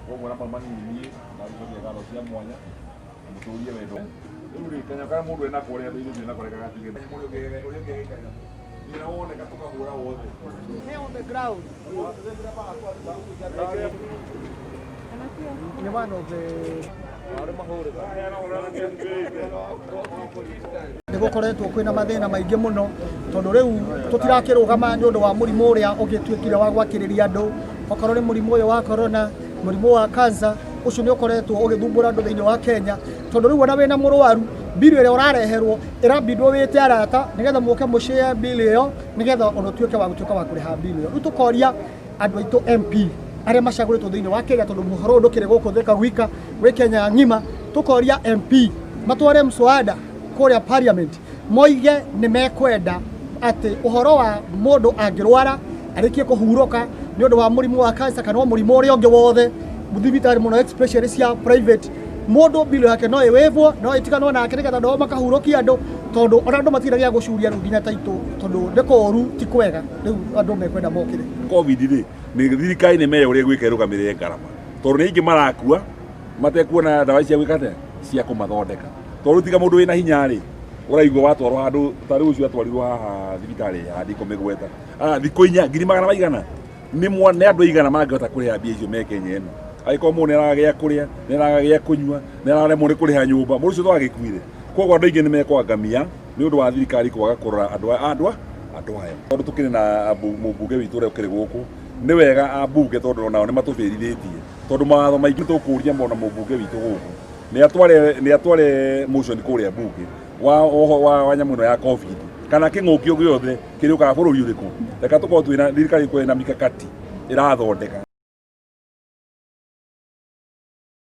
Koguo na mau manini niĩ ndagũcokia ngatho cia mwanya na mũtũrie wendo. Rĩu rĩ kanya karĩa mũndũ enako ũrĩa andũ ithuĩ nako reke gatige. Mũrĩ ũngĩ ũrĩa ũngĩ agĩkaina. Niĩ na woneka tũkahũra wothe. On the ground. Nĩ one of the nĩ gũkoretwo kwĩna mathĩna maingĩ mũno tondũ rĩu tũtirakĩrũgama nĩ ũndũ wa mũrimũ ũrĩa ũgĩtuĩkire wa gwakĩrĩria andũ, okorwo nĩ mũrimũ ũyũ wa corona, mũrimũ wa cancer ũcio nĩ ũkoretwo ũgĩthumbũra andũ thĩinĩ wa Kenya, tondũ rĩu ona wĩna mũrwaru mbirũ ĩrĩa ũrareherwo ĩrambindwo wĩte arata nĩgetha mũke mũshare bill ĩyo, nĩgetha ona ũtuĩke wa gũtuĩka wa kũrĩha bill ĩyo. Rĩu tũkoria andũ aitũ MP arĩa macagũrĩtwo thĩinĩ wa Kenya, tondũ mũhoro ũyũ ndũkĩrĩ gũkũ Thika gwika, wĩ Kenya ng'ima, tũkoria MP matware mswada kũrĩa parliament moige nĩ mekwenda atĩ ũhoro wa mũndũ angĩrwara arĩkie kũhurũka nĩ ũndũ wa mũrimũ wa cancer kana o mũrimũ ũrĩa ũngĩ wothe thibitarĩ mũno, especially cia private, mũndũ bill yake no ĩwĩvwo, no ĩtiganwo nake nĩgetha andũ ao makahurũkia andũ, tondũ ona andũ matirĩ gĩa gũcuria rĩu nginya taitũ, tondũ nĩ kũũru, ti kwega. Rĩu andũ mekwenda mokĩre. Covid rĩ, nĩ thirikari nĩ meye ũrĩa ĩgwĩka ĩrũgamĩrĩre ngarama, tondũ nĩ aingĩ marakua matekuona ndawa cia gwĩka atĩa, cia kũmathondeka, tondũ tiga mũndũ wĩna hinya rĩ, ũraigua watwarwo handũ ta rĩu ũcio atwarirwo haha thibitarĩ ya ndikũmĩgweta. Ah, thikũ inya ngiri magana maigana nĩ mwa nĩ andũ aigana mangĩhota kũrĩha mbia icio me Kenya ĩno? Angĩkorwo mũndũ nĩ araga gĩa kũrĩa, nĩ araga gĩa kũnyua, nĩ araremwo nĩ kũrĩha nyũmba, mũndũ ũcio twagĩkuire. Koguo andũ aingĩ nĩ mekwangamia nĩ ũndũ wa thirikari kwaga kũrora andũ aya andũ andũ aya. Tondũ tũkĩrĩ na mũmbunge witũ ũrĩa ũkĩrĩ gũkũ, nĩ wega ambunge tondũ onao nĩ matũbĩrithĩtie. Tondũ mawatho maingĩ tũkũria ona mũmbunge witũ gũkũ nĩ atware motion kũrĩa mbunge wa nyamũ ĩno ya COVID kana kĩng'ũki o gĩothe kĩrĩũkaga bũrũri ũrĩkũ. Reka tũkorwo twĩna thirikari ĩkorwo ĩna mikakati ĩrathondeka.